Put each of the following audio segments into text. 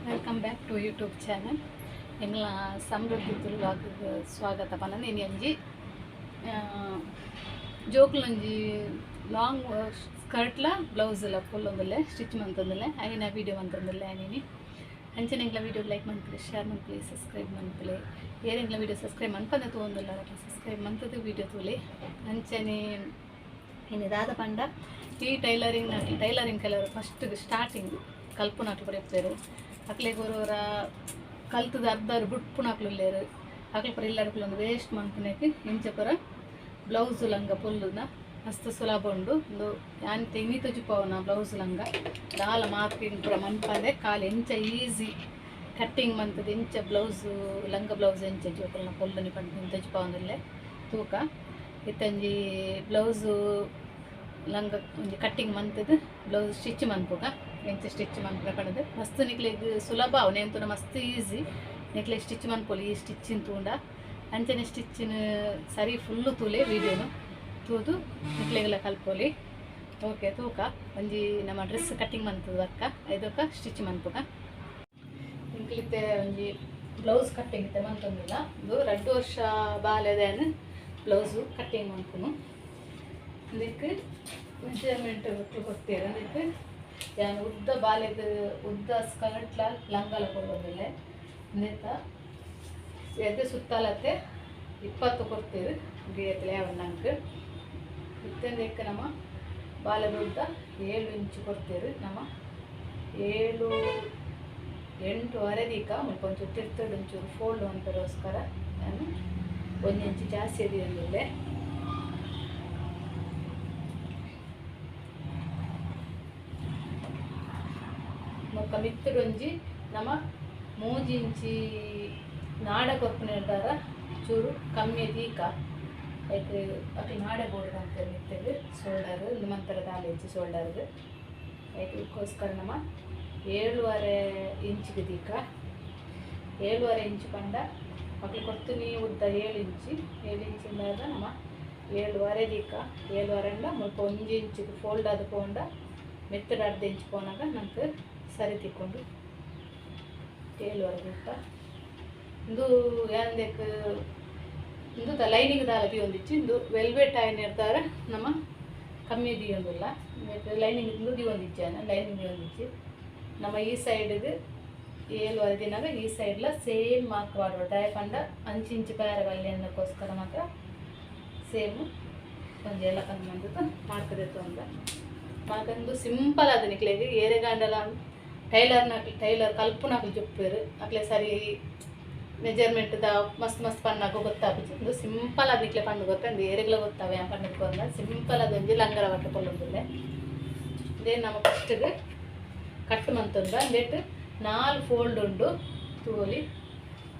Welcome back to YouTube channel. ಎಂಗ್ಲ ಸಮೃದ್ಧಿ ತುಳುವಾಗ್ ಸ್ವಾಗತ ಪನಂದು ಇನಿ ಒಂಜಿ ಜೋಕುಲೊಂಜಿ ಲಾಂಗ್ ಸ್ಕರ್ಟ್ಲ ಬ್ಲೌಸ್ಲ ಪೊಲ್ಲೊಂದುಲ್ಲೆ ಸ್ಟಿಚ್ ಮಂತೊಂದುಲ್ಲೆ ಐನ ವೀಡಿಯೋ ಮಂತೊಂದುಲ್ಲೆ ಆನಿನಿ. ಅಂಚನೆ ಎಂಗ್ಲ ವೀಡಿಯೋ ಲೈಕ್ ಮನ್ಪುಲೆ, ಶೇರ್ ಮನ್ಪುಲೆ, ಸಬ್ಸ್ಕ್ರೈಬ್ ಮನ್ಪುಲೆ. ಏರ್ ಎಂಗ್ಲ ವೀಡಿಯೋ ಸಬ್ಸ್ಕ್ರೈಬ್ ಮನ್ಪಂದೆ ತೂವೊಂದುಲ್ಲ ಸಬ್ಸ್ಕ್ರೈಬ್ ಮಂತುದು ವೀಡಿಯೋ ತೂಲೆ. ಅಂಚನೆ ಇನಿ ದಾದ ಪಂಡ ಈ ಟೈಲರಿಂಗ್ ಟೈಲರಿಂಗ್ ಕೆಲವರು ಫಸ್ಟ್ ಸ್ಟಾರ್ಟಿಂಗ್ ಕಲ್ಪುನಕ್ಲು ಪೂರ ಇಪ್ಪೆರ್ ಅಕ್ಲೆಗ್ ಒರೋರ ಕಲ್ತುದು ಅರ್ಧರು ಬುಡ್ಪುನಕ್ಲು ಉಲ್ಲೆರ್ ಅಕ್ಲು ಪೂರ ಇಲ್ಲಡ್ಕುಲು ಒಂದು ವೇಸ್ಟ್ ಮನ್ಪುನೆಕ್ ಇಂಚ ಪೂರ ಬ್ಲೌಸ್ ಲಂಗ ಪೊಲ್ಲುನ ಮಸ್ತ್ ಸುಲಭ ಉಂಡು. ಉಂದು ಯಾನ್ ಇನಿ ತೋಜಿಪಾವುನ ಬ್ಲೌಸ್ ಲಂಗ ದಾಲ ಮಾರ್ಕಿಂಗ್ ಪೂರ ಮನ್ಪಂದೆ ಖಾಲಿ ಎಂಚ ಈಸಿ ಕಟ್ಟಿಂಗ್ ಮಂತುದು ಎಂಚ ಬ್ಲೌಸ್ ಲಂಗ ಬ್ಲೌಸ್ ಎಂಚ ಜೋಕುಲ್ನ ಪೊಲ್ಲುನಿ ಪಂಡ್ದ್ ತೋಜಿಪಾವೊಂದುಲ್ಲೆ ತೂಕ. ಇತ್ತೊಂಜಿ ಬ್ಲೌಸು ಲಂಗ ಒಂಜಿ ಕಟ್ಟಿಂಗ್ ಮಂತುದು ಬ್ಲೌಸ್ ಸ್ಟಿಚ್ ಮನ್ಪುಗ ಎಂಚ ಸ್ಟಿಚ್ ಮನ್ಪುನ ಪಂಡುದು ಮಸ್ತ್ ನಿಕ್ಲೆಗ್ ಸುಲಭ ಅವು ಎಂತುನ ಮಸ್ತ್ ಈಸಿ ನಿಕ್ಲೆಗ್ ಸ್ಟಿಚ್ ಮನ್ಪೊಲಿ ಈ ಸ್ಟಿಚ್ಚಿನ್ ತೂಂಡ. ಅಂಚನೆ ಸ್ಟಿಚ್ಚಿನ ಸರಿ ಫುಲ್ಲು ತೂಲೆ ವೀಡಿಯೋನು ತೂದು ನಿಕ್ಲೆಗ್ಲ ಕಲ್ಪೊಲಿ. ಓಕೆ ತೂಕ ಒಂಜಿ ನಮ್ಮ ಡ್ರೆಸ್ ಕಟ್ಟಿಂಗ್ ಮಂತುದು ಅಕ್ಕ ಐದೊಕ ಸ್ಟಿಚ್ ಮನ್ಪುಗ. ಇಂಕ್ಲಿತ್ತೆ ಒಂಜಿ ಬ್ಲೌಸ್ ಕಟ್ಟಿಂಗ್ ಇತ್ತೆ ಮಂತೊಂದಿಲ್ಲ. ಉಂದು ರಡ್ಡ್ ವರ್ಷ ಬಾಲೆದನ್ ಬ್ಲೌಸು ಕಟ್ಟಿಂಗ್ ಮನ್ಪುನು. ಇದಕ್ಕೆ ಮೆಜರ್ಮೆಂಟ್ ಕೊಡ್ತೀರ. ಅದಕ್ಕೆ ಯಾನ್ ಉದ್ದ ಬಾಲೆದ ಉದ್ದ ಸ್ಕರ್ಟ್ಲ ಲಂಗಲ ಕೊಡೋದಿಲ್ಲ. ಇಂದೆತ ಎದೆ ಸುತ್ತಲತೆ 20 ಕೊಡ್ತೀರಿ ಗೇತ್ಲೆ ಯಾವಣ್ಣಂಗೆ. ಇತ್ತಂದಕ್ಕೆ ನಮ್ಮ ಬಾಲೆದ ಉದ್ದ 7 ಇಂಚು ಕೊಡ್ತೀರಿ. ನಮ್ಮ 7 8.5 ದೀಕ ಮುಲ್ಪ ಒಂಚೂರು ತಿರ್ತುಡು ಒಂಚೂರು ಫೋಲ್ಡ್ ಅಂತರೋಸ್ಕರ ನಾನು 1 ಇಂಚು ಜಾಸ್ತಿ ಅದೆಂದಿಲ್ಲೆ. ಮೊಕ್ಕ ಮಿತ್ತುಡೊಂಜಿ ನಮ್ಮ 3 ಇಂಚಿ ನಾಡ ಕೊರ್ಪುನ ನಿರ್ಧಾರ ಚೂರು ಕಮ್ಮಿ ದೀಕ ಐಕ್ ಅಕ್ಲು ನಾಡೆ ಬೋರ್ಡ್ ಅಂತ ಮಿತ್ತಗ್ ಶೋಲ್ಡರ್ ಇಂದು ಮಂತರ ದಾಲ ಇಂಚಿ ಶೋಲ್ಡರ್ಗ್ ಐಕ್ಕೋಸ್ಕರ ನಮ್ಮ 7.5 ಇಂಚಿಗೆ ದೀಕ. 7.5 ಇಂಚು ಪಂಡ ಅಕ್ಲು ಕೊರ್ತಿನಿ ಉದ್ದ 7 ಇಂಚಿ 7 ಇಂಚಿಂದಾದ ನಮ್ಮ 7.5 ದೀಕ. 7.5 ಮುಲ್ಪ 1 ಇಂಚಿಗೆ ಫೋಲ್ಡ್ ಆದ ಪೋಂಡ ಮೆತ್ತಡ ಅರ್ಧ ಇಂಚು ಪೋನಾಗ ನಂಗೆ ಸರಿ ತಿಕ್ಕೊಂಡು 7.5 ಬಿಟ್ಟ. ಇಂದು ಯಾಂದೆಕ್ ಇಂದು ಲೈನಿಂಗ್ ದಾಲ ದಿಯೊಂದಿಚ್ಚಿ ಇಂದು ವೆಲ್ವೆಟ್ ಆಯ್ನ ಇರ್ತಾರೆ ನಮ್ಮ ಕಮ್ಮಿ ದಿಯೊಂದಿಲ್ಲ. ಲೈನಿಂಗ್ ಇಂದು ದಿಯೊಂದಿಚ್ಚಿ ಲೈನಿಂಗ್ ದಿಯೊಂದಿಚ್ಚಿ ನಮ್ಮ ಈ ಸೈಡ್ಗೆ 7.5 ದಿನಾಗ ಈ ಸೈಡ್ಲ ಸೇಮ್ ಮಾರ್ಕ್ ಮಾಡುವ ದಾಯ ಪಂಡ 5 ಇಂಚು ಪ್ಯಾರ ವಲ್ಯನ್ನಕ್ಕೋಸ್ಕರ ಮಾತ್ರ ಸೇಮ್ ಒಂಜಿ ಎಲ್ಲ ಕಂದು ಮಂದದ್ದು ಮಾರ್ಕ್ ದೆತ್ತೊಂದ. ಮಾರ್ಕಂದು ಸಿಂಪಲ್ ಅದು ನಿಕ್ಲೆಗ್ ಏರೆಗಾಂಡಲ ಟೈಲರ್ನಕ್ಲು ಟೈಲರ್ ಕಲ್ಪುನಕ್ಲು ಜೊಪ್ಪೆರ್ ಅಕ್ಲೆ ಸರಿ ಮೆಜರ್ಮೆಂಟ್ the ಮಸ್ತ್ ಮಸ್ತ್ ಪಣ್ಣಾಗ ಗೊತ್ತಾಪುಜಿ. ಉಂದು ಸಿಂಪಲ್ ಆದ್ ನಿಕ್ಲೆ ಪಂಡ್ ಗೊತ್ತ ಇಂದು ಏರೆಗ್ಲ ಗೊತ್ತಾವ ಯಾನ್ ಪಂಡುದು ಕೊರ್ನ ಸಿಂಪಲ್ ಆದ್ ಒಂಜಿ ಲಂಗರ ಬಟ್ಟೆ ಪೊಲ್ಲೊಂದುಲ್ಲೆ. ಇಂದೇ ನಮ್ಮ ಫಸ್ಟ್ಗ್ ಕಟ್ ಮಂತೊಂದ. ಇಂದೆಟ್ 4 ಫೋಲ್ಡ್ ಉಂಡು ತೂವೊಲಿ.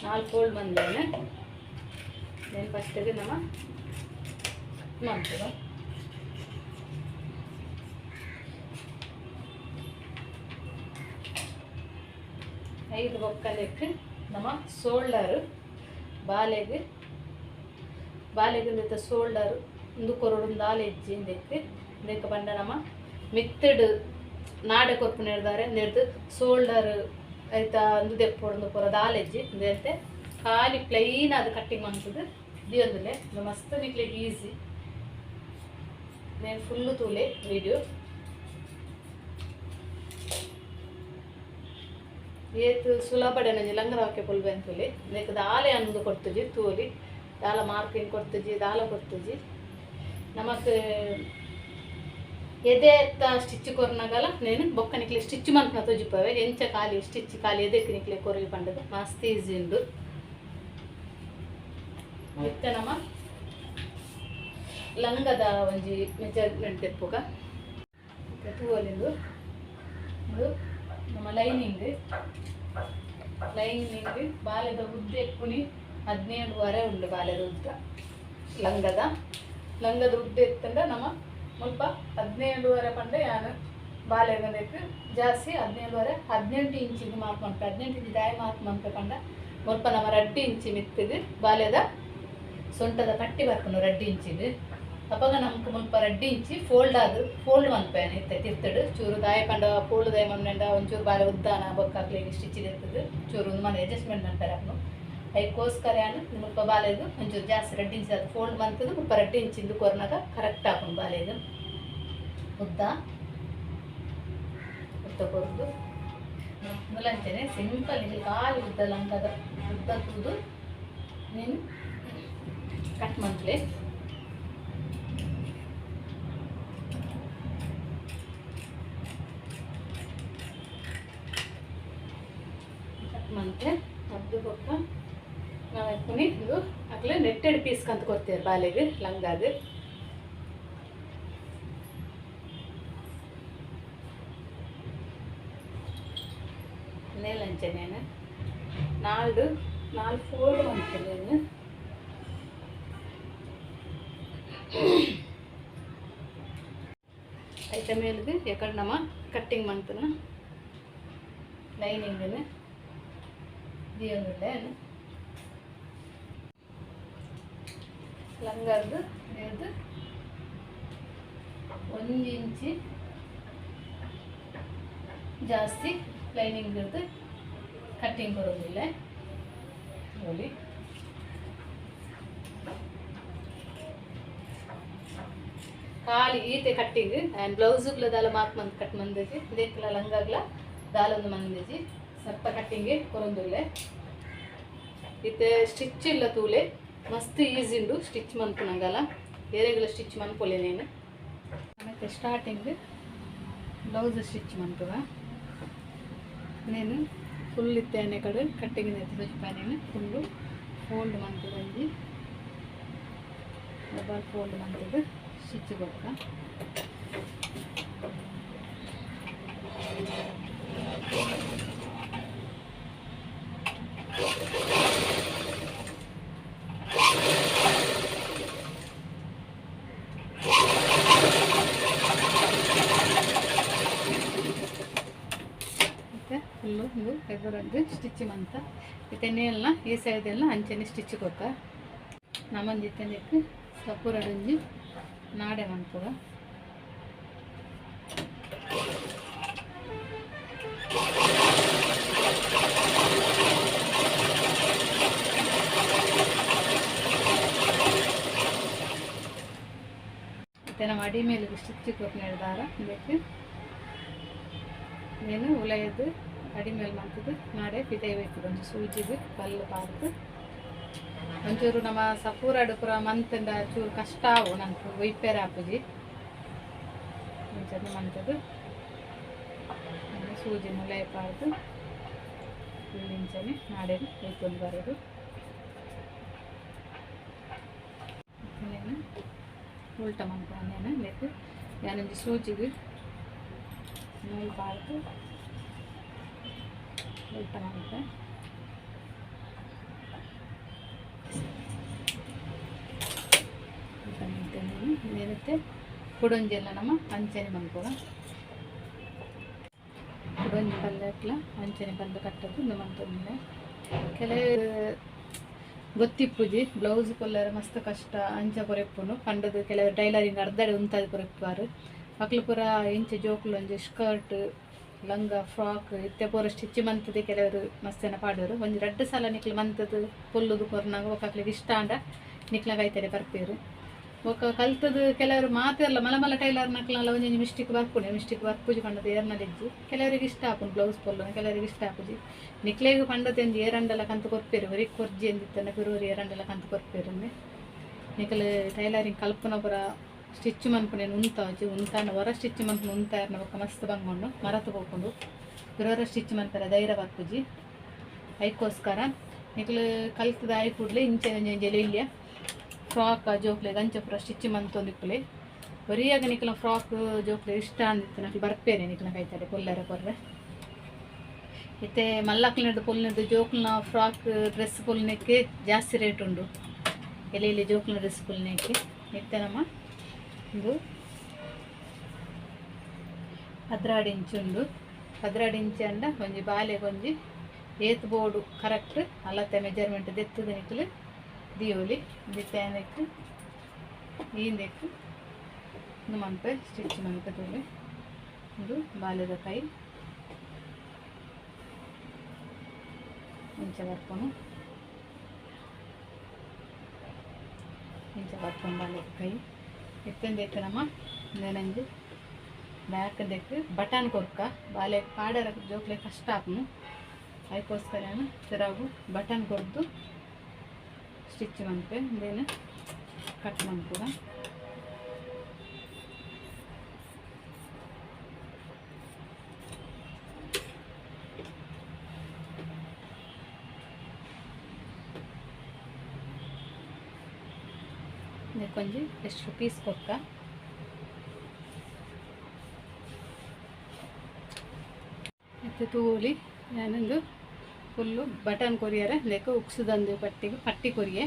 4 ಫೋಲ್ಡ್ ಮಂದೇನೆ then ಫಸ್ಟ್ಗ್ ನಮ್ಮ ಕಟ್ ಮನ್ಪುಗ. ಐದು ಬೊಕ್ಕಲೆಕ್ ನಮ್ಮ ಶೋಲ್ಡರ್ ಬಾಲೆಗ್ ಬಾಲೆಗ್ ಇಂದೆತ ಶೋಲ್ಡರ್ ಉಂದು ಕೊರೊಡು ದಾಲ ಇಜ್ಜಿ ಇಂದೆಕ್. ಇಂದೆಕ್ ಪಂಡ ನಮ್ಮ ಮಿತ್ತುಡು ನಾಡೆ ಕೊರ್ಪುನ ಇರ್ದಾರೆ ಇಂದೆರ್ದ್ ಶೋಲ್ಡರ್ ಐತ ಉಂದು ದೆಪ್ಪೊಡು ಪೂರ ದಾಲ ಇಜ್ಜಿ. ಇಂದೆಂತೆ ಖಾಲಿ ಪ್ಲೈನ್ ಆದ್ ಕಟ್ಟಿಂಗ್ ಮಂತುದು ದಿಯೊಂದುಲ್ಲೆ. ಉಂದು ಮಸ್ತ್ ನಿಕ್ಲೆಗ್ ಈಸಿ. ನೇನ್ ಫುಲ್ಲು ತೂಲೆ ವೀಡಿಯೋ. ಏತ್ ಸುಲಭ ಒಂಜಿ ಲಂಗರ ಹಾಕಿ ಪೊಲ್ಬೆ ಅಂತೊಲಿ. ಇಂದೆಕ್ ದಾಲೆ ಅಂದು ಕೊರ್ತುಜಿ ತೂಲಿ ದಾಲ ಮಾರ್ಕಿಂಗ್ ಕೊರ್ತುಜಿ ದಾಲ ಕೊರ್ತುಜಿ. ನಮಕ್ ಎದೆತ್ತ ಸ್ಟಿಚ್ ಕೊರ್ನಗಲ ನೇನು ಬೊಕ್ಕ ನಿಕ್ಲೆ ಸ್ಟಿಚ್ ಮನ್ಪುನ ತೋಜಿಪವೆ ಎಂಚ ಖಾಲಿ ಸ್ಟಿಚ್ ಖಾಲಿ ಎದೆಕ್ ನಿಕ್ಲೆ ಕೊರ್ಲಿ ಪಂಡದು ಮಸ್ತ್ ಈಸಿ ಉಂಡು. ಇತ್ತೆ ನಮ್ಮ ಲಂಗದ ಒಂಜಿ ಮೆಜರ್ಮೆಂಟ್ ದೆಪ್ಪುಗ. ತೂವೊಲಿಂದು ಉಂದು ನಮ್ಮ ಲೈನಿಂಗ್ ಲೈನಿಂಗ್ ಬಾಲೆದ ಉದ್ದ ಎಪ್ಪುನಿ 17.5 ಉಂಡು ಬಾಲೆದ ಉದ್ದ ಲಂಗದ ಲಂಗದ ಉದ್ದ ಎತ್ತಂಡ ನಮ್ಮ ಮುಲ್ಪ 17.5 ಪಂಡ ಯಾನ್ ಬಾಲೆದ ಜಾಸ್ತಿ 17.5 18 ಇಂಚಿಗೆ ಮಾರ್ಕ್ ಮನ್ಪೆ 18 ಇಂಚಿ ದಾಯ ಮಾರ್ಕ್ ಮನ್ಪೆ ಪಂಡ ಮುಲ್ಪ ನಮ್ಮ 2 ಇಂಚಿ ಮಿತ್ತಗ್ ಬಾಲೆದ ಸೊಂಟದ ಪಟ್ಟಿ ಬರ್ಪುನು 2 ಇಂಚಿಗೆ. ಅಪಗ ನಮ್ಗೆ ಮುಲ್ಪ 2 ಇಂಚಿ ಫೋಲ್ಡ್ ಆದ್ ಫೋಲ್ಡ್ ಮನ್ಪೇನೆ ಇತ್ತೆ ತಿರ್ತಡು ಚೂರು ದಾಯ ಪಂಡ ಫೋಲ್ಡ್ ದಾಯ ಮನ್ಪಂಡ ಒಂಚೂರು ಬಾಲೆ ಉದ್ದಾನ ಬೊಕ್ಕ ಸ್ಟಿಚ್ ಇರ್ತದೆ ಚೂರು ಒಂದು ಮನೆ ಅಡ್ಜಸ್ಟ್ಮೆಂಟ್ ಮನ್ಪೇರೆ ಅಪ್ನು ಐಕೋಸ್ಕರ ಮುಲ್ಪ ಬಾಲೆದು ಒಂಚೂರು ಜಾಸ್ತಿ 2 ಇಂಚ್ ಅದು ಫೋಲ್ಡ್ ಮಂತದ್ದು ಮುಲ್ಪ 2 ಇಂಚಿಂದು ಕೊರ್ನಾಗ ಕರೆಕ್ಟ್ ಹಾಕೊಂಡು ಬಾಲೆದು ಉದ್ದ ಉದ್ದ ಕೊರ್ದು ಮುಲಂಚನೆ ಸಿಂಪಲ್ ಇಲ್ಲಿ ಕಾಲು ಉದ್ದ ಲಂಗದ ಉದ್ದ ತೂದು ನೀನು ಕಟ್ ಮಂತ್ಲೆ ಕಟ್ ಮಂತೆ ಅದು ಬೊಕ್ಕ ನಾವು ಹಾಕ್ಕೊಂಡು ಇದು ಆಗಲೇ ನೆಟ್ಟೆಡ್ ಪೀಸ್ ಕಂತ ಕೊಡ್ತೀವಿ ಬಾಲೆಗೆ ಲಂಗಾದ ನೇಲಂಚನೇನು ನಾಲ್ಕು ನಾಲ್ಕು ಫೋಲ್ಡ್ ಮಾಡ್ತೇನೆ ಐತ ಮೇಲ್ಗೆ ಎಕಡೆ ನಮ್ಮ ಕಟ್ಟಿಂಗ್ ಮಾಡ್ತಾನೆ ಲೈನಿಂಗ್ ದಿಯೊಂದುಲ್ಲೆ ಲಂಗದ್ದು ಇದು 1 ಇಂಚಿ ಜಾಸ್ತಿ ಲೈನಿಂಗ್ ಇದ್ದು ಕಟ್ಟಿಂಗ್ ಬರೋದಿಲ್ಲ ನೋಡಿ ಖಾಲಿ ಈತೆ ಕಟ್ಟಿಂಗ್ ಆ್ಯಂಡ್ ಬ್ಲೌಸುಗ್ಲ ದಾಲ ಮಾರ್ಕ್ ಮಂತ್ ಕಟ್ ಮಂದಿಜಿ ಇದಕ್ಕೆಲ್ಲ ಲಂಗಾಗ್ಲ ದಾಲೊಂದು ಮಂದಿಜಿ ಸ್ವಲ್ಪ ಕಟ್ಟಿಂಗ್ ಕೊರೊಂದುಲ್ಲೆ ಇತ್ತೆ ಸ್ಟಿಚ್ ಇಲ್ಲ ತೂಲೆ ಮಸ್ತ್ ಈಸಿ ಉಂಡು ಸ್ಟಿಚ್ ಮನ್ಪುನಂಗಲ ಬೇರೆಗಳ ಸ್ಟಿಚ್ ಮನ್ಪೊಲೆ ನೇನು ಆಮೇಲೆ ಸ್ಟಾರ್ಟಿಂಗ್ ಬ್ಲೌಸ್ ಸ್ಟಿಚ್ ಮನ್ಪುವ నేను ಫುಲ್ ಇತ್ತೇನೆ ಕಡೆ ಕಟ್ಟಿಂಗ್ ಎತ್ತು ಫುಲ್ಲು ಫೋಲ್ಡ್ ಮಂತದಂಜಿ ಡಬಲ್ ಫೋಲ್ಡ್ ಮಂತದ್ದು ಸ್ಟಿಚ್ ಕೊಕ್ಕ ಫುಲ್ಲು ಇದು ಎದುರದ್ದು ಸ್ಟಿಚ್ ಮಂತ ಇತ್ತೆನ್ನೆಲ್ಲ ಈ ಸೈಡೆಲ್ಲ ಅಂಚನೆ ಸ್ಟಿಚ್ ಕೊಕ್ಕ ನಮ್ಮಂಜಿ ಇತ್ತನೆಕ್ ಸಪುರಡೊಂಜಿ ನಾಡೆ ಮನ್ಪುಗ ಇತ್ತೆ ನಮ್ಮ ಅಡಿ ಮೇಲೆ ಸ್ಟಿಚ್ ಕೊಟ್ಟು ದಾರ ಇದಕ್ಕೆ నేను ಉಲಯದು ಅಡಿ ಮೇಲೆ ಮಂತದ್ದು ನಾಡೆ ಪಿದೈ ಹೋಯ್ತದೆ ಒಂಚೂರು ಸೂಜಿದು ಬಲ್ಲು ಪಾರ್ದು ಒಂಚೂರು ನಮ್ಮ ಸಪೂರ ಪೂರ ಮಂತಂಡ ಚೂರು ಕಷ್ಟ ಆವು ನಂಗೆ ಒಯ್ಪೇರ ಆಪುಜಿ ಒಂಚೂರು ಮಂತದ್ದು ಸೂಜಿ ಮುಲಯ ಪಾರ್ದು ಇಂಚನೆ ನಾಡೆ ಒಯ್ಕೊಂಡು ಬರೋದು నేను ಉಲ್ಟ ಮಂತ ಬೇಕು ಯಾನೊಂಜಿ ಸೂಜಿಗೆ ನೂಲು ಪಾರ್ದು ಉಲ್ಟ ಮಂತೆ నేనైతే కుడొంజి ನಮ್ಮ ಅಂಚನೆ ಮನ್ಪುವ ಕುಡೊಂಜಿ ಪಲ್ಯ ಅಟ್ಲ ಅಂಚನೆ ಪಲ್ಯ ಕಟ್ಟದು ಇಂದು ಮಂತೊಂದಿಲ್ಲ ಕೆಲವು ಗೊತ್ತಿಪ್ಪುಜಿ ಬ್ಲೌಸ್ ಕೊಲ್ಲರೆ ಮಸ್ತ್ ಕಷ್ಟ ಅಂಚ ಪೊರೆಪ್ಪುನು ಪಂಡದು ಕೆಲವರು ಟೈಲರಿಂಗ್ ಅರ್ಧಡೆ ಉಂತಾದ ಪೊರೆಪ್ಪುವಾರು ಮಕ್ಳು ಪೂರ ಇಂಚ ಜೋಕುಲು ಒಂಜಿ ಸ್ಕರ್ಟ್ ಲಂಗ ಫ್ರಾಕ್ ಇತ್ತೆ ಪೂರ ಸ್ಟಿಚ್ ಮಂತದೆ ಕೆಲವರು ಮಸ್ತೇನ ಪಾಡೋರು ಒಂಜಿ ರಡ್ಡು ಸಲ ನಿಕ್ಲು ಮಂತದ್ದು ಪೊಲ್ಲುದು ಕೊರ್ನಾಗ ಒಕ್ಕಾಕ್ಲಿಗೆ ಇಷ್ಟ ಅಂಡ ನಿಕ್ಲಾಗ ಐತಡೆ ಬರ್ಪೇರು ಒಕ್ಕ ಕಲ್ತದ್ದು ಕೆಲವರು ಮಾತಿರಲ್ಲ ಮಲ ಮಲ ಟೈಲರ್ ನಕ್ಲಲ್ಲ ಒಂಜೊಂಜಿ ಮಿಸ್ಟೇಕ್ ಬರ್ಪುಂಡು ಮಿಸ್ಟೇಕ್ ಬರ್ಪುಜಿ ಪಂಡದ ಏರ್ನಲಿಜ್ಜಿ ಕೆಲವರಿಗೆ ಇಷ್ಟ ಆಪುಂಡು ಬ್ಲೌಸ್ ಪೊಲ್ಲು ಕೆಲವರಿಗೆ ಇಷ್ಟ ಆಪುಜಿ ನಿಕ್ಲೇಗ್ ಪಂಡತೆ ಒಂಜಿ ಏರಂಡಲ ಕಂತು ಕೊರ್ಪೇರು ಒರಿ ಕೊರ್ಜಿ ಎಂದಿತ್ತನ ಪಿರೋರಿ ಏರಂಡಲ ಕಂತು ಕೊರ್ಪೇರು ನಿಕಲು ಟೈಲರಿಂಗ್ ಕಲ್ಪನ ಪೂರ ಸ್ಟಿಚ್ ಮನ್ಪುನೇನು ಉಂತಾವಜಿ ಉಂತಾನ ಹೊರ ಸ್ಟಿಚ್ ಮನ್ಪುನ ಉಂತಾರ್ನ ಬೊಕ್ಕ ಮಸ್ತ್ ಬಂಗೊಂಡು ಮರತು ಪೋಪುಂಡು ಪಿರೋರ ಸ್ಟಿಚ್ ಮನ್ಪೆರ ಧೈರ್ಯ ಬರ್ಪುಜಿ ಐಕೋಸ್ಕರ ನಿಕ್ಲು ಕಲ್ತದ ಆಯಿ ಕೂಡಲೇ ಇಂಚೆ ಒಂಜಿ ಇಲ್ಲಿಯ ಫ್ರಾಕ್ ಜೋಕ್ಲೆ ಅಂಚ ಪೂರ ಸ್ಟಿಚ್ ಮಂತೊಂದಿಪ್ಪುಲೆ ಒರಿಯಾಗ ನಿಕ್ಲ ಫ್ರಾಕ್ ಜೋಕ್ಲೆ ಇಷ್ಟ ಅಂದಿತ್ತು ನಕ್ಲು ಬರ್ಪೇನೆ ನಿಕ್ಲ ಕೈತಡೆ ಪೊಲ್ಲರೆ ಕೊರ್ರೆ ಇತ್ತೆ ಮಲ್ಲಕ್ಲಿನದ್ದು ಪೊಲ್ಲಿನದ್ದು ಜೋಕ್ಲಿನ ಫ್ರಾಕ್ ಡ್ರೆಸ್ ಪೊಲ್ಲಿನಕ್ಕೆ ಜಾಸ್ತಿ ರೇಟ್ ಉಂಡು ಎಲ್ಲಿ ಇಲ್ಲಿ ಜೋಕ್ಲಿನ ಡ್ರೆಸ್ ಪೊಲ್ಲಿನಕ್ಕೆ ಇತ್ತೆ ನಮ್ಮ ಇದು 12 ಇಂಚು ಉಂಡು 12 ಇಂಚು ಅಂಡ ಒಂಜಿ ಬಾಲೆಗೆ ಒಂಜಿ ಏತ್ ಬೋರ್ಡು ಕರೆಕ್ಟ್ ಅಲತೆ ಮೆಜರ್ಮೆಂಟ್ ದೆತ್ತದ ನಿಕ್ಲು ದಿಯೋಲಿ ದಿತ್ತೇನಕ್ಕೆ ಈ ಇಂದು ಮನ್ಪೆ ಸ್ಟಿಚ್ ಮನ್ಪೆ ತೋಲೆ ಇದು ಬಾಲ್ಯದ ಕೈ ಇಂಚ ಬರ್ಪನು ಇಂಚ ಬರ್ಪನು ಬಾಲ್ಯದ ಕೈ ಇತ್ತೆಂದೈತೆ ನಮ್ಮ ನೆನಂಜಿ ಬ್ಯಾಕ್ ದೆಕ್ ಬಟನ್ ಕೊರ್ಕ ಬಾಲೆ ಪಾಡರ ಜೋಕ್ಲೆ ಕಷ್ಟ ಆಪನು ಅದಕ್ಕೋಸ್ಕರ ತಿರಾಗು ಬಟನ್ ಕೊರ್ದು ಸ್ಟಿಚ್ ಮನ್ಪೆ ಇಂದೇನು ಕಟ್ ಮನ್ಪುಗ ಕೊಂಜಿ ಎಷ್ಟು ಪೀಸ್ ಕೊಕ್ಕ ಇತ್ತೆ ತೂಲಿ ನಾನೊಂದು ಫುಲ್ಲು ಬಟನ್ ಕೊರಿಯರೆ ಲೆಕ್ಕ ಉಕ್ಸುದಂದು ಪಟ್ಟಿಗೆ ಪಟ್ಟಿ ಕೊರಿಯೆ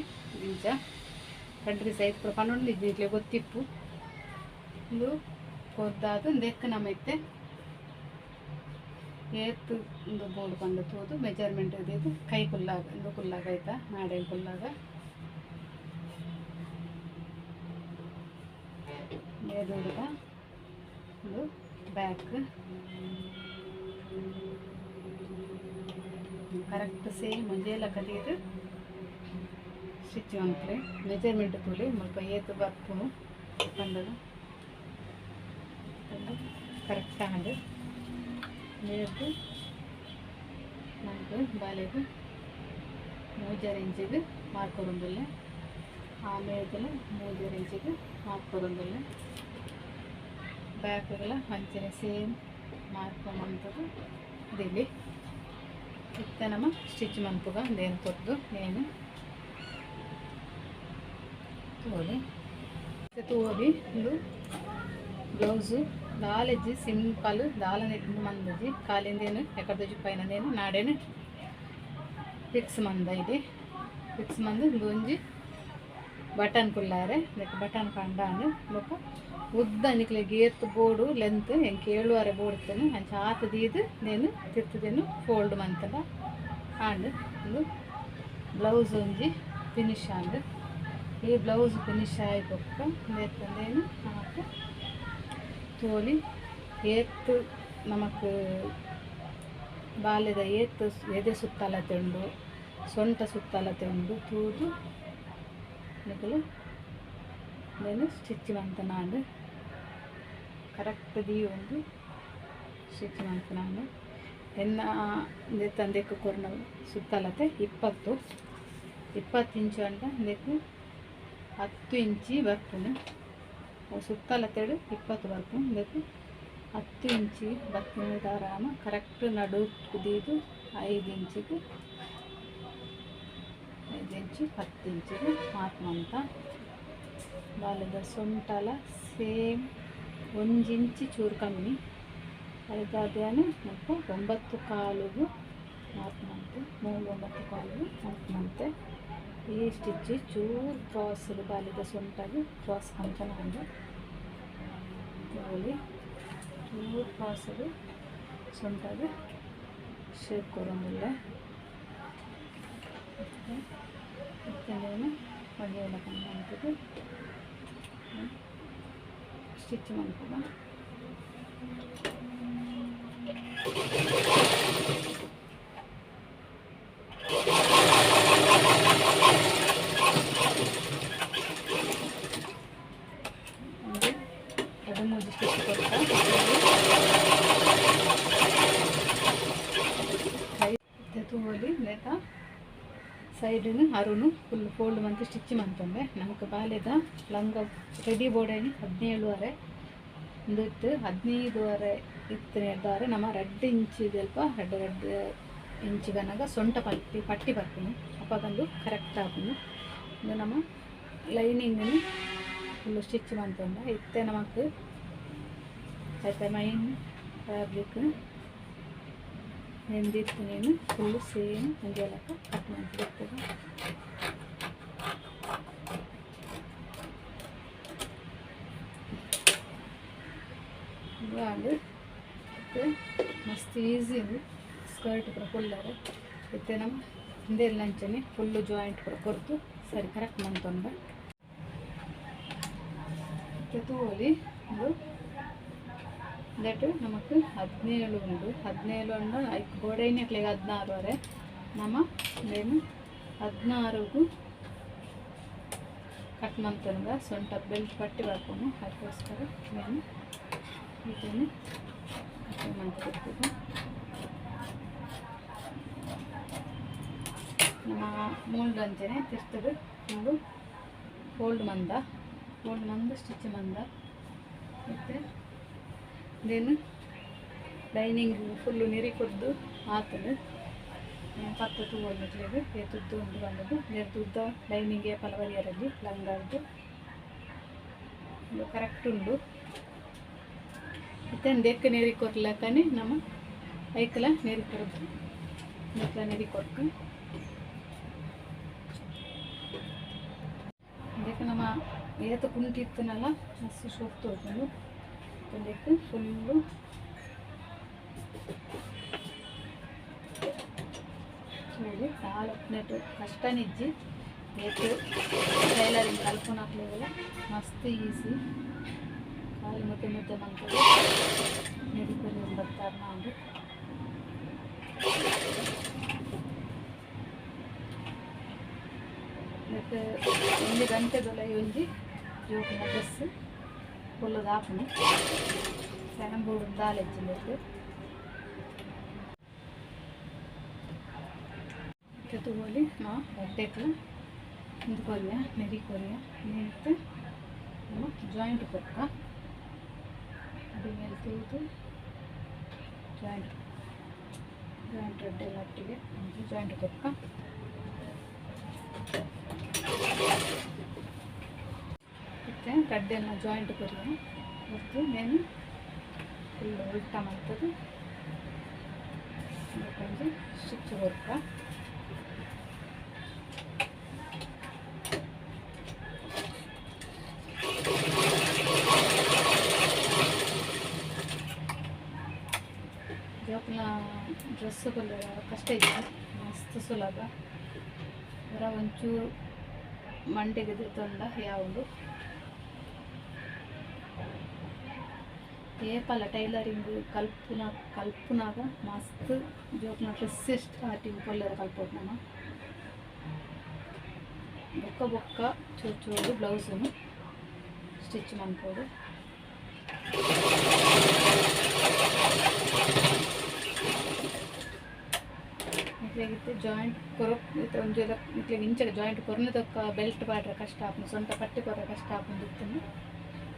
ಇಂಚ ಕಂಟ್ರಿ ಸೈತ್ ಪೂರ ಪನ್ನೊಂದು ಇಜ್ಜಿಂಟ್ಲೆ ಗೊತ್ತಿಪ್ಪು ಇಂದು ಕೊರ್ದಾದು ದೆಕ್ಕ ನಮ್ಮ ಇತ್ತೆ ಏತ್ ಇಂದು ಬೋರ್ಡ್ ಪಂಡ ತೂದು ಮೆಜರ್ಮೆಂಟ್ ಇದು ಕೈ ಕುಲ್ಲಾಗ ಇಂದು ಕುಲ್ಲಾಗ ಆಯ್ತಾ ನಾಡೆ ಕುಲ್ಲಾಗ ಎದುರುಗ ಇದು ಬ್ಯಾಕ್ ಕರೆಕ್ಟ್ ಸೇಮ್ ಒಂಜೇ ಲೆಕ್ಕ ದೀದ್ ಸ್ಟಿಚ್ ಮನ್ಪುಲೆ ಮೆಜರ್ಮೆಂಟ್ ತೂಲೆ ಮುಲ್ಪ ಏತ್ ಬರ್ಪುನು ಪಂಡದ ಕರೆಕ್ಟ್ ಆಂಡ್ ನೇರ್ದು ನಮ್ಗೆ ಬಾಲೆಗ್ 3.5 ಇಂಚಿಗೆ ಮಾರ್ಕ್ ಕೊರೊಂದುಲ್ಲೆ ಆಮೇಲೆ 3.5 ಇಂಚಿಗೆ ಮಾರ್ಕ್ ಕೊರೊಂದುಲ್ಲೆ ಬ್ಯಾಕ್ಗೆಲ್ಲ ಅಂಚನೆ ಸೇಮ್ ಮಾರ್ಕ್ ಮಂತದು ದಿಲ್ಲಿ ಇತ್ತೆ ನಮ್ಮ ಸ್ಟಿಚ್ ಮನ್ಪುಗ ಅಂದೇನು ಕೊರ್ದು ನೇನು ತೋಲಿ ತೂವಲಿ ಇಂದು ಬ್ಲೌಸು ದಾಲೆಜ್ಜಿ ಸಿಂಪಲ್ ದಾಲ ಮಂದಜಿ ಕಾಲಿಂದೇನು ಎಕಡ್ದಜಿ ಪೈನದೇನು ನಾಡೇನು ಫಿಕ್ಸ್ ಮಂದ ಇದೆ ಫಿಕ್ಸ್ ಮಂದು ಇಂದು ಒಂಜಿ ಬಟನ್ ಕುಲ್ಲಾರೆ ಇದಕ್ಕೆ ಬಟನ್ ಕಂಡಾಂಡ್ ಬೊಕ ಉದ್ದ ನಿಕ್ಲೆಗ್ ಏತ್ ಬೋಡು ಲೆಂತ್ ಎಂಕ್ 7.5 ಬೋಡ್ತೇನೆ ಅಂಚ ಆತ್ ದೀದ್ ನೇನು ತಿರ್ತದೇನು ಫೋಲ್ಡ್ ಮಂತದ ಆಂಡ್ ಇಂದು ಬ್ಲೌಸ್ ಒಂಜಿ ಫಿನಿಶ್ ಆಂಡ್ ಈ ಬ್ಲೌಸ್ ಫಿನಿಶ್ ಆಯಿ ಬೊಕ್ಕ ಇಂದೆತ್ತಂದೇನು ನಮಕ್ ತೋಲಿ ಏತ್ ನಮಕ್ ಬಾಲ್ಯದ ಏತ್ ಎದೆ ಸುತ್ತಲತೆ ಉಂಡು ಸೊಂಟ ಸುತ್ತಲತೆ ಉಂಡು ತೂದು ನಿಕುಲು నేను ಸ್ಟಿಚ್ ಮಂತನಾಂಡ್ ಕರೆಕ್ಟ್ the ಒಂದು ಸ್ಟಿಚ್ ಮಂತನಾಂಡ್ ಎನ್ನ ತಂದೆಕ್ ಕೊರ್ನ ಸುತ್ತಲತೆ 20 20 ಇಂಚು ಅಂಡ ಇಂದೆಕ್ 10 ಇಂಚಿ ಬರ್ಪುನು ಸುತ್ತಲತೆಡ್ 20 ಬರ್ಪುನು ಇಂದೆಕ್ 10 ಇಂಚಿ ಬತ್ತಿನ ದಾರಾಮ ಕರೆಕ್ಟ್ ನಡು ದೀದು 5 ಇಂಚಿಗೆ 5 ಇಂಚು 10 ಇಂಚಿಗೆ ಮಾರ್ಕ್ ಮಂತ ಬಾಲದ ಸೊಂಟಲ ಸೇಮ್ 1 ಇಂಚಿ ಚೂರು ಕಮ್ಮಿ ಐದಾದ್ಯಾನ ಮತ್ತು 9.25 ಮಾರ್ಕ್ ಮಂತೆ 3 9.25 ಮಾರ್ಕ್ ಮಂತೆ ಈ ಸ್ಟಿಚ್ ಚೂರು ಕ್ರಾಸ್ ಬಾಲದ ಸೊಂಟಗೆ ಕ್ರಾಸ್ ಕಂಚನ ತೋಲಿ ಚೂರು ಕ್ರಾಸ್ ಸೊಂಟಗೆ ಶೇಪ್ ಕೊರೊಂದುಲ್ಲೆ ಇತ್ತಂದೇನು ಒಂಜೇ ಮಂತದು ಸ್ಟಿಚ್ ಮನ್ಪುಗ ಒಂದು 2-3 ಸ್ಟಿಚ್ ಕೊಡ್ತಾ ತೂವಲಿ ನೇತ ಸೈಡ್ನು ಅರುನು ಫುಲ್ ಫೋಲ್ಡ್ ಮಂತ್ ಸ್ಟಿಚ್ ಮಂತೊಂಡೆ ನಮಕ್ ಬಾಲೆದ ಲಂಗ ರೆಡಿ ಬೋರ್ಡೇನಿ 17.5 ಇಂದು ಇತ್ತು 15.5 ಇತ್ತು ನಮ್ಮ 2 ಇಂಚ್ ಇದಲ್ಪ 2 ಇಂಚ್ ಬನ್ನಾಗ ಸೊಂಟ ಪಟ್ಟಿ ಪಟ್ಟಿ ಬರ್ಪುನು ಅಪಗಂದು ಕರೆಕ್ಟ್ ಆಪುನು ಇಂದು ನಮ್ಮ ಲೈನಿಂಗ್ ಫುಲ್ ಸ್ಟಿಚ್ ಮಂತೊಂಡೆ ಇತ್ತೆ ನಮಕ್ ಐತ ಮೈನ್ ಫ್ಯಾಬ್ರಿಕ್ ನೆಂದಿತ್ತು ನೀನು ಫುಲ್ಲು ಸೇಮ್ ಒಂಜೇ ಲೆಕ್ಕ ಕಟ್ ಮಂತ್ ಆಂಡ್ ಮಸ್ತ್ ಈಸಿ ಇದು ಸ್ಕರ್ಟ್ ಪೂರ ಫುಲ್ಲರೆ ಇತ್ತೆ ನಮ್ಮ ಹಿಂದೆಲ್ಲ ಅಂಚನೆ ಫುಲ್ಲು ಜಾಯಿಂಟ್ ಪೂರ ಕೊರ್ದು ಸರಿ ಕರೆಕ್ಟ್ ಮಂತೊಂಡ ಇತ್ತೆ ತೂವೊಲಿ ಉಂದು that ನಮಕ್ 17 ಉಂಡು 17 ಉಂಡು ಐಕ್ ಬೋಡೈನಕ್ಲೆಗ್ 16 ವರೆ ನಮ ಉಂದೆನ್ 16 ಗು ಕಟ್ ಮಂತೊನುಗ ಸೊಂಟ ಬೆಲ್ಟ್ ಪಟ್ಟಿ ಬರ್ಪುನು ಅದಕ್ಕೋಸ್ಕರ ನಾನು ಇದನ್ನು ಕಟ್ ಮಂತಿರ್ತೀವಿ. ನಮ್ಮ ಮೋಲ್ಡ್ ಅಂಚನೆ ತಿರ್ತದು ನಾವು ಫೋಲ್ಡ್ ಮಂದ ಸ್ಟಿಚ್ ಮಂದ ಮತ್ತು then lining full ನೆರಿ ಕೊರ್ದು ಆತದು ಪತ್ತ ತೂವೊಂದು ಏತುದ್ದು ಉಂಡು ಬಂದದ್ದು ನೇರ್ದು ಲೈನಿಂಗ್ ಪಲವರಿಯರಲ್ಲಿ ಲಂಗಾರ್ದು ಕರೆಕ್ಟ್ ಉಂಡು. ಮತ್ತು ದೆಕ್ಕ ನೆರಿ ಕೊರ್ಲಕ್ಕನೆ ನಮ್ಮ ಐಕಲ ನೆರಿ ಕೊರದ್ದು ನೆಕ್ಲ ನೆರಿ ಕೊರ್ಕ ಅದಕ್ಕೆ ನಮ್ಮ ಏತ ಕುಂಟಿ ಇತ್ತನಲ್ಲ ಮಸ್ತ್ ಶೋಕ್ ತೋಜುಂಡು. ಅದಕ್ಕೆ ಫುಲ್ಲು ನೋಡಿ ದಾಲ ನೆಟ್ಟು ಕಷ್ಟ ನಿಜ್ಜಿ ಏತು ಟೈಲರಿಂಗ್ ಕಲ್ಪುನಕ್ಲೆಗೆಲ ಮಸ್ತ್ ಈಸಿ ಕಾಲು ಮುದ್ದೆ ಮುದ್ದೆ ಮಂತದೆ ನೆರಿ ಕೊರಿಯೊಂದು ಬರ್ತಾರೆ ನಾವು. ಮತ್ತು ಒಂಜಿ ಗಂಟೆದೊಲ ಒಂಜಿ ಜೋಕುನ ಡ್ರೆಸ್ ಫುಲ್ಲು ಆಪುನು ಫ್ಯಾನ್ ಬೋರ್ಡ್ ದಾಲೆಜ್ಜಿಂದಕ್ಕೆ ತೂವೊಲಿ ನಾವು ಬಟ್ಟೆಕ್ಲ ಇಂದು ಕೊರಿಯ ನೆರಿ ಕೊರಿಯ ನೆರಿತ ನಮ್ಮ ಜಾಯಿಂಟ್ ಕೊಕ್ಕ ಅಡಿ ಮೇಲೆ ತೂದು ಜಾಯಿಂಟ್ ಜಾಯಿಂಟ್ ಅಡ್ಡೆಲ್ಲ ಒಟ್ಟಿಗೆ ಜಾಯಿಂಟ್ ಕೊಕ್ಕ. ಮತ್ತು ಗಡ್ಡೆಲ್ಲ ಜಾಯಿಂಟ್ ಕೊರಿಯ ಮತ್ತು నేను ಫುಲ್ ಉಲ್ಟಾ ಮಾಡ್ತದೆ ಒಂಜಿ ಸ್ಟಿಚ್ ಕೊರ್ಕ. ಜೋಕುಲ್ನ ಡ್ರೆಸ್ ಕಷ್ಟ ಇತ್ತು ಮಸ್ತ್ ಸುಲಭ ಹೊರ ಒಂಚೂರು ಮಂಡೆಗೆ ತೊಂಡ ಯಾವುದು ಏಪಲ ಟೈಲರಿಂಗ್ ಕಲ್ಪುನಾಗ ಮಸ್ತ್ ಜೋಕುಲ್ನ ಡ್ರೆಸ್ ಸ್ಟಾರ್ಟಿಂಗ್ ಪೊಲ್ಲೆರ ಕಲ್ಪೊಡು ನಮ ಬೊಕ್ಕ ಬೊಕ್ಕ ಚೂರು ಚೂರು ಬ್ಲೌಸನ್ನು ಸ್ಟಿಚ್ ಮನ್ಪೊಡು. ನಿಕ್ಲೆಗಿತ್ತೆ ಜಾಯಿಂಟ್ ಕೊರ ಒಂಜಿ ನಿಕ್ಲೆಗ್ ಇಂಚ ಜಾಯಿಂಟ್ ಕೊರ್ನೆ ತಕ್ಕ ಬೆಲ್ಟ್ ಪಾಡ್ರೆ ಕಷ್ಟ ಆಪುಂಡು ಸೊಂಟ ಪಟ್ಟಿ ಕೊರ್ರೆ ಕಷ್ಟ ಆಪುಂಡು ಇತ್ತುಂಡು.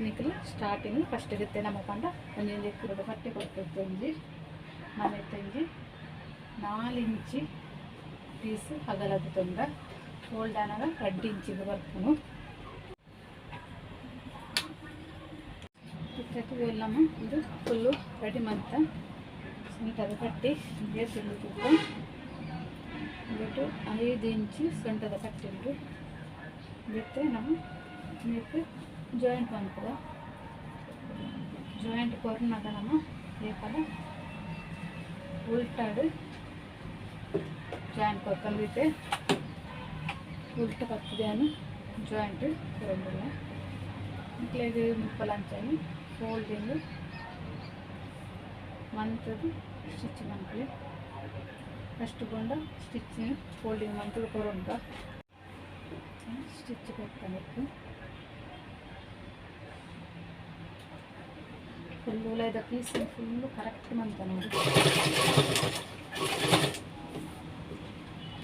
ನಿಕ್ಲು ಸ್ಟಾರ್ಟಿಂಗ್ ಫಸ್ಟ್ ಇತ್ತೆ ನಮ್ಮ ಪಂಡ ಒಂಜೊಂಜಿ ಎಕ್ಕುದ ಪಟ್ಟಿ ಕೊರ್ತಿತ್ತು ಒಂಜಿ ನಮ್ಮ ಒಂಜಿ 4 ಇಂಚಿ ಪೀಸ್ ಅಗಲದ ತೊಂದ ಫೋಲ್ಡ್ ಆನಾಗ 2 ಇಂಚಿಗೆ ಬರ್ಪುನು. ನಮ್ಮ ಇದು ಫುಲ್ಲು ರೆಡಿ ಮಂತ ಸೊಂಟದ ಪಟ್ಟಿ ತಿಂದು ತೂಕ ಬಿಟ್ಟು 5 ಇಂಚು ಸೊಂಟದ ಪಟ್ಟಿ ಉಂಟು. ಬಿಟ್ಟು ನಮ್ಮ ನೆಕ್ ಜಾಯಿಂಟ್ ಮನ್ಪುವ ಜಾಯಿಂಟ್ ಕೊರ್ನಾಗ ನಮ್ಮ ಏಪಲ ಉಲ್ಟಾಡು ಜಾಯಿಂಟ್ ಕೊರ್ಕೊಂಡಿದ್ದೆ ಉಲ್ಟ ಪತ್ತದೇನು ಜಾಯಿಂಟ್ ಕೊರೊಂದುಲ್ಲ ನಿಕ್ಲೆಗ್ ಮುಪ್ಪಲ ಅಂಚನೆ ಫೋಲ್ಡಿಂಗ್ ಮಂತದು ಸ್ಟಿಚ್ ಮನ್ಪುಲೆ ಫಸ್ಟ್ ಗೊಂಡ ಸ್ಟಿಚ್ ಫೋಲ್ಡಿಂಗ್ ಮಂತದು ಕೊರೊಂಡ ಸ್ಟಿಚ್ ಕೊರ್ಪಬೇಕು. ಫುಲ್ಲು ಉಲೈದ ಪೀಸ್ ಫುಲ್ಲು ಕರೆಕ್ಟ್ ಮಂತ ನೋಡಿ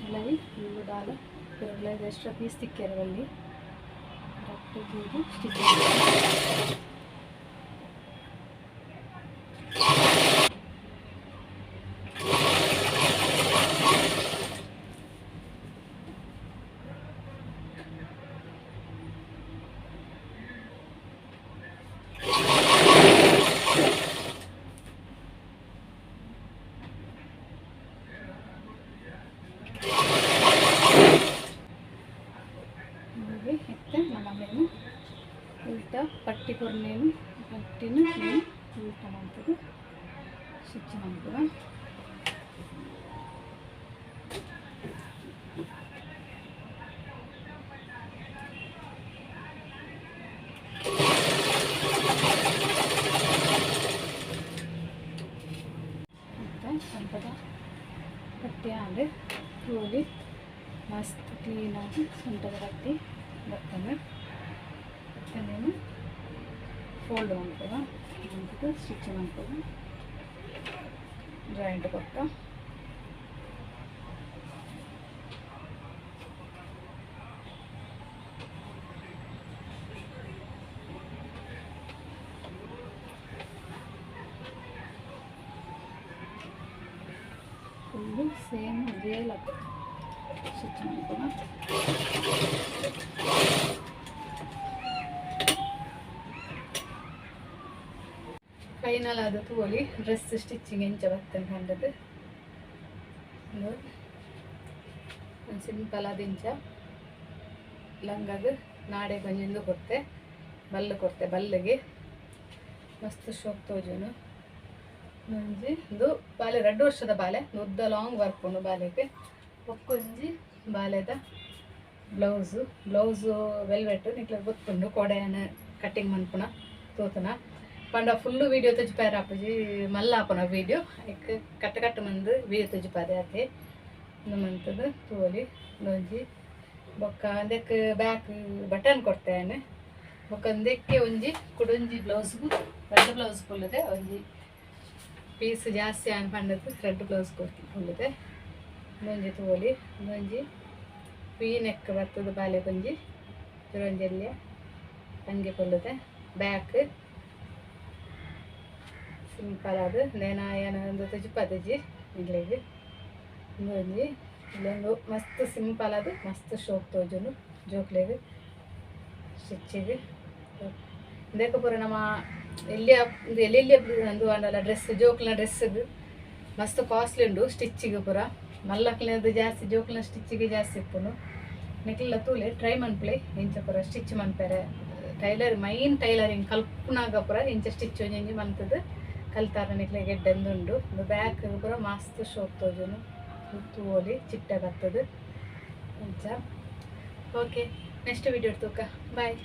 ಉಲೈ ಫುಲ್ಲು ದಾಲ ಉಲೈದ ಎಕ್ಸ್ಟ್ರಾ ಪೀಸ್ ತಿಕ್ಕೆರವಲ್ಲಿ ಕರೆಕ್ಟ್ ಸ್ಟಿಚ್. ಇತ್ತೆ ನಮ್ಮ ಮೇನು ಉಲ್ಟಾ ಪಟ್ಟಿ ಕೊರ್ನೇನು ಪಟ್ಟಿನ నేను ಉಲ್ಟಾ ಮಂತದು ಸ್ಟಿಚ್ ಮನ್ಪುವ. ಆಂಡ್ ತೂಲಿ ಮಸ್ತ್ ಕ್ಲೀನ್ ಆಗಿ ಸೊಂಟದ ಪಟ್ಟಿ ಬರ್ತದೆ. ಬತ್ತನೇನು ಫೋಲ್ಡ್ ಮನ್ಪುವ ಮಂತುದು ಸ್ಟಿಚ್ ಮನ್ಪುವ ಜಾಯಿಂಟ್ ಕೊಕ್ಕ ಫುಲ್ಲು ಸೇಮ್ ಅದೇ ಲಕ್ ಸ್ಟಿಚ್ ಮನ್ಪುವ. ಫೈನಲ್ ಆದ ತೂವೊಲಿ ಡ್ರೆಸ್ ಸ್ಟಿಚಿಂಗ್ ಎಂಚ ಬತ್ತನ್ ಪಂಡದು ಸಿಂಪಲ್ ಆದ ಇಂಚ ಲಂಗಗ್ ನಾಡೆ ಒಂಜಿ ಕೊರ್ತೆ ಬಲ್ಲು ಕೊರ್ತೆ ಬಲ್ಲಿಗೆ ಮಸ್ತ್ ಶೋಕ್ ತೋಜುನು. ಒಂಜಿ ಇಂದು ಬಾಲೆ 2 ವರ್ಷದ ಬಾಲೆ ಉದ್ದ ಲಾಂಗ್ ವರ್ಕ್ ಉಂಡು ಬಾಲೆಗೆ. ಬೊಕ್ಕೊಂಜಿ ಬಾಲೆದ ಬ್ಲೌಸು ಬ್ಲೌಸು ವೆಲ್ವೆಟ್ ನಿಕ್ಲೆ ಗೊತ್ತುಂಡು ಕೋಡೆಯನ್ನು ಕಟ್ಟಿಂಗ್ ಮನ್ಪುನ ತೋತುನ ಪಂಡ ಫುಲ್ಲು ವೀಡಿಯೋ ತೋಜಿಪಾರ ಆಪುಜಿ ಮಲ್ಲ ಆಪುನ ವೀಡಿಯೋ ಐಕ್ ಕಟ್ಟ ಕಟ್ಟ ಮಂದು ವೀಡಿಯೋ ತೋಜಿಪಾದೆ ಆತೆ ಉಂದು ಮಂತುದು ತೂವೊಲಿ. ಒಂಜಿ ಬೊಕ್ಕ ಅಂದೆಕ್ ಬ್ಯಾಕ್ ಬಟನ್ ಕೊಡ್ತೇನೆ. ಬೊಕ್ಕ ಅಂದೆಕ್ಕೆ ಒಂಜಿ ಕುಡೊಂಜಿ ಬ್ಲೌಸ್ಗು ರೆಡ್ ಬ್ಲೌಸ್ ಕುಲ್ಲುದೆ ಒಂಜಿ ಪೀಸ್ ಜಾಸ್ತಿ ಆನ್ ಪಂಡದು ರೆಡ್ ಬ್ಲೌಸ್ ಕುಲ್ಲುದೆ. ಒಂಜಿ ತೂವೊಲಿ. ಒಂಜಿ ವಿ ನೆಕ್ ಬರ್ತದ ಬಾಲೆ ಒಂಜಿ ಒಂಜಿ ಅಂಗಿ ಕುಲ್ಲುದೆ ಬ್ಯಾಕ್ ಸಿಂಪಲ್ ಆದ್ ನೇನ ಏನ ತೋಜಿಪಾದಿಜಿ ನಿಕ್ಲೆಗ್. ಒಂಜಿ ಇಲ್ಲೊಂದು ಮಸ್ತ್ ಸಿಂಪಲ್ ಆದ್ ಮಸ್ತ್ ಶೋಕ್ ತೋಜುಂಡು ಜೋಕ್ಲೆಗ್ ಸ್ಟಿಚ್ಚಿಗ್. ಇಂದೆಕ್ ಪೂರ ನಮ್ಮ ಎಲ್ಲಿಯ ಎಲ್ಲೆಲ್ಲಿ ಅಂದು ಆಂಡಲ ಡ್ರೆಸ್ ಜೋಕ್ಲೆನ ಡ್ರೆಸ್ಗ್ ಮಸ್ತ್ ಕಾಸ್ಟ್ಲಿ ಉಂಡು ಸ್ಟಿಚ್ಚಿಗ್ ಪೂರ ಮಲ್ಲಕ್ಲೆನದು ಜಾಸ್ತಿ ಜೋಕ್ಲೆನ ಸ್ಟಿಚ್ಚಿಗೆ ಜಾಸ್ತಿ ಇಪ್ಪುಂಡು. ನಿಕ್ಲೆಲ ತೂಲೆ ಟ್ರೈ ಮನ್ಪುಲೆ ಇಂಚ ಪೂರ ಸ್ಟಿಚ್ ಮನ್ಪೆರೆ ಟೈಲರ್ ಮೈನ್ ಟೈಲರಿಂಗ್ ಕಲ್ಪುನಾಗ ಪೂರ ಇಂಚ ಸ್ಟಿಚ್ ಒಂಜಿ ಮಂತುದು ಕಲ್ತಾರ ನಿಕ್ಲೆಗ್ ಎಡ್ಡೆಂದು ಉಂಡು. ಬ್ಯಾಕ್ ಪೂರ ಮಸ್ತ್ ಶೋಕ್ ತೋಜುನು ತೂವೊಲಿ ಚಿಟ್ಟೆ ಬರ್ತದೆ ಇಂಚ. ಓಕೆ ನೆಕ್ಸ್ಟ್ ವೀಡಿಯೋ ತೂಕ ಬಾಯ್.